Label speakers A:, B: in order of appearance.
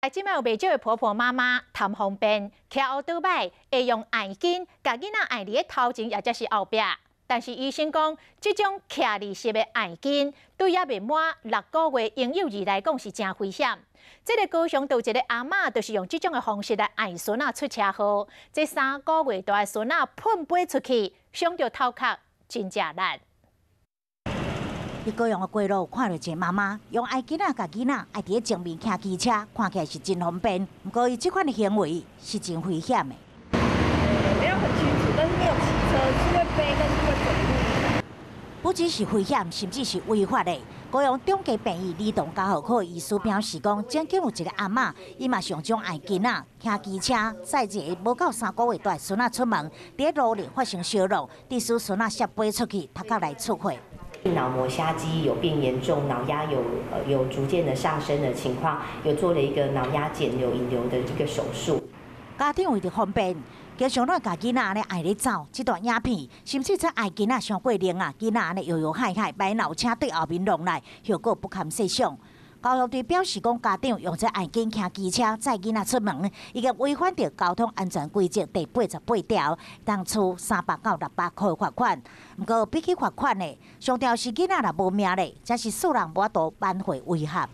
A: 這擺有袂少的婆婆媽媽貪方便，騎歐多擺會用按肩，共囡仔按佇咧頭前，抑者是後壁。但是醫生講，這種徛立式的按肩，對猶未滿6個月嬰幼兒來講是誠危險。這个高雄就一个阿嬤，就是用這種的方式來按孫仔出車禍。這3個月大的孫仔噴飛出去，傷著頭殼，真正力。
B: 佇高雄的街路看著一个媽媽用愛巾仔共囡仔按佇咧前面騎機車，看起來是真方便。毋過伊這款的行為是真危險的。
C: 沒有很清楚，但是沒有騎車，是會背跟是會走路。
B: 不只是危險，甚至是違法的。高雄中繼病院兒童加護科醫師表示講，曾經有一个阿嬤，伊嘛是用這種按巾仔騎機車，載一个無夠3個月大孫仔出門，佇路裡發生相挵，致使孫仔摔飛出去，頭殼來出血。
D: 腦膜下肌有變嚴重，腦壓有逐漸的上升的情況，有做了一個腦壓減流引流的一個手術。
B: 家長為著方便，經常攏共囡仔按呢按咧走，這段影片甚至這按囡仔傷過靈啊，囡仔按呢搖搖晃晃，萬一有車對後面挵來，後果不堪設想。高雄隊表示講，家長用這按肩騎機車載囡仔出門，已經違反著交通安全規則第88條，當處300到600塊罰款。毋過比起罰款呢，上重要是囡仔若無命咧，才是世人無法度挽回遺憾。